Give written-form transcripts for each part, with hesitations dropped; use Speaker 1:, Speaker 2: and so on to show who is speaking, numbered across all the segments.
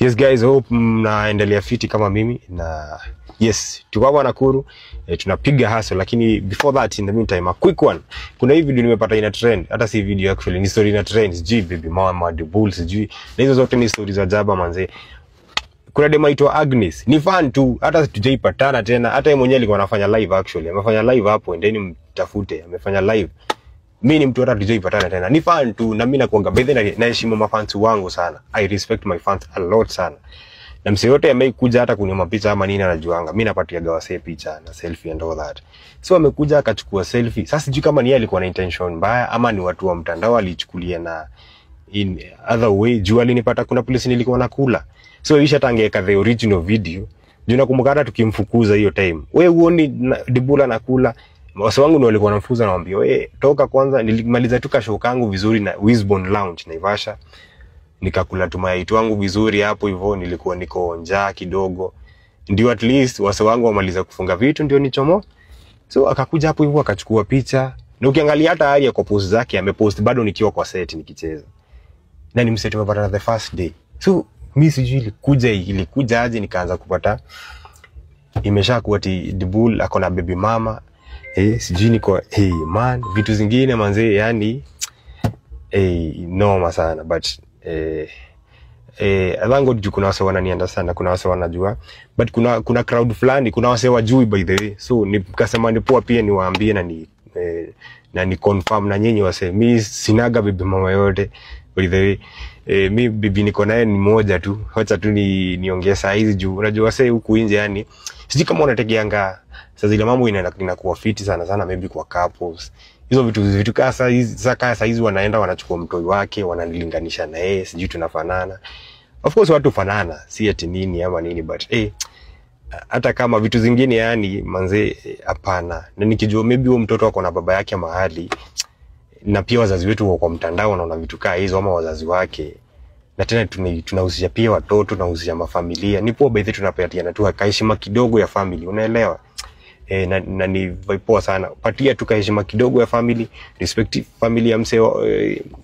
Speaker 1: Yes guys, hope mnaendelea fiti kama mimi na yes, tuko hapa Nakuru, tunapiga hustle, lakini before that, in the meantime, a quick one. Kuna hii video nimepata ina trend, hata si video actually, ni story ina trend, sijui baby mama Dibul, sijui. Na hizo zote ni stories za jaba manze. Kuna dema aitwa Agnes, ni fan tu, hata tujaipatana tena, hata yeye mwenyewe alikuwa anafanya live actually, amefanya live hapo, endeni mtafute, amefanya live. Mi ni mtu hata tujaipatana tena, ni fan tu, na mi nakuanga by the way, naheshimu mafans wangu sana. I respect my fans a lot sana. Na msee yote amekuja hata kuniomba picha ama nini anajuanga, mi napatiaga wasee picha na selfie and all that. So amekuja akachukua selfie. Sasa sijui kama ni yeye alikuwa na intention mbaya ama ni watu wa mtandao alichukulia na in other way, juu alinipata kuna place nilikuwa nakula. So isha hata angeweka the original video. Juu nakumbuka hata tukimfukuza hiyo time, we huoni Dibula nakula, wase wangu ndio walikuwa wanamfukuza, nawaambia we toka kwanza. Nilimaliza tu kashow kangu vizuri na Wisborne Lounge Naivasha, nikakula tumayai wangu vizuri hapo hivyo, nilikuwa niko njaa kidogo, ndio at least wase wangu wamaliza kufunga vitu ndio nichomo. So akakuja hapo hivyo akachukua picha, na ukiangalia hata hali ya kwa post zake amepost bado nikiwa kwa set nikicheza, na ni mse tumepatana the first day. So mi sijui ilikuja aje nikaanza kupata imeshakuwa ati Dibul ako na baby mama, sijui niko, hey man, vitu zingine manze, yani noma sana. But thank God juu kuna wase wananianda sana, kuna wase wanajua, but kuna crowd fulani, kuna wase wajui by the way. So nikasema ni poa pia niwaambie na ni confirm na nyinyi wase, mi sinaga baby mama yote by the way. Mi bibi niko naye ni moja tu, wacha tu ni niongee saa hizi juu unajua wase huku nje, yani sijui kama unategeanga saa zile mambo inakuwa fiti sana sana, maybe kwa couples, hizo vitu kaa saa hizi, saa kaa saa hizi wanaenda wanachukua mtoi wake wananilinganisha na yeye, sijui tunafanana. Of course watu fanana, si ati nini ama nini, but hata kama vitu zingine yani manze, hapana. Na nikijua maybe huo mtoto ako na baba yake mahali, na pia wazazi wetu wako kwa mtandao wanaona vitu kaa hizo ama wazazi wake, na tena tunahusisha pia watoto, tunahusisha mafamilia, ni poa by the way, tunapatiana tu kaheshima kidogo ya family, unaelewa? Na ni vibe poa sana, patia tu kaheshima kidogo ya family, respect family ya mse,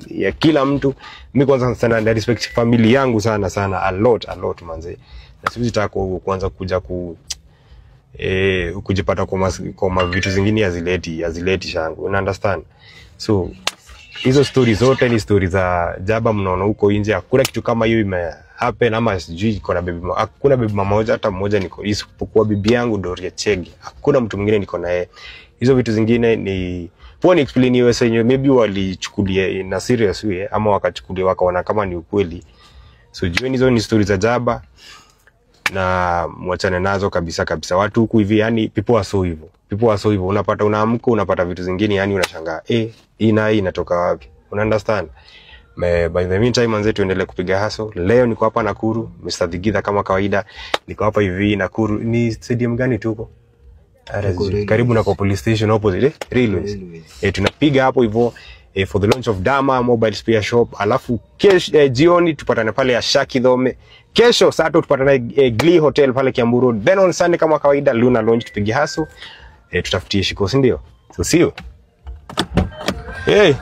Speaker 1: ya kila mtu. Mi kwanza sana na respect family yangu sana sana, a lot a lot manze, na siwezi taka kuanza kuja kujipata kwa vitu zingine hazileti shangu, una understand? So hizo story zote ni story za jaba mnaona huko nje. Hakuna kitu kama hiyo ime happen ama sijui iko na baby hakuna baby mama moja hata mmoja niko, isipokuwa bibi yangu Doria Chege, hakuna mtu mwingine niko na yeye. Hizo vitu zingine ni poa ni explain hiyo yenyewe, maybe walichukulia in a serious way ama wakachukulia wakaona kama ni ukweli. So jueni hizo ni story za jaba na mwachane nazo kabisa kabisa. Watu huku hivi, yani people are so evil, people are so evil. Unapata unaamka unapata vitu zingine, yani unashangaa, hii na hii inatoka wapi? Una understand? By the meantime manze, tuendelee kupiga hustle. Leo niko hapa Nakuru, Mr. Dhigitha kama kawaida, niko hapa hivi Nakuru. Ni stadium gani tuko?
Speaker 2: Tuko Railways.
Speaker 1: Karibu na kwa police station opposite, Railways.
Speaker 2: Railways.
Speaker 1: Tunapiga hapo hivyo for the launch of Dama Mobile Spare Shop. Alafu kesho jioni tupatane pale ya Shaki Dhome. Kesho saa tatu tupatane Glee Hotel pale Kiambu Road. Then on Sunday kama kawaida Luna Lounge tupige hustle. Tutafutie shiko, si ndio? So see you. Hey.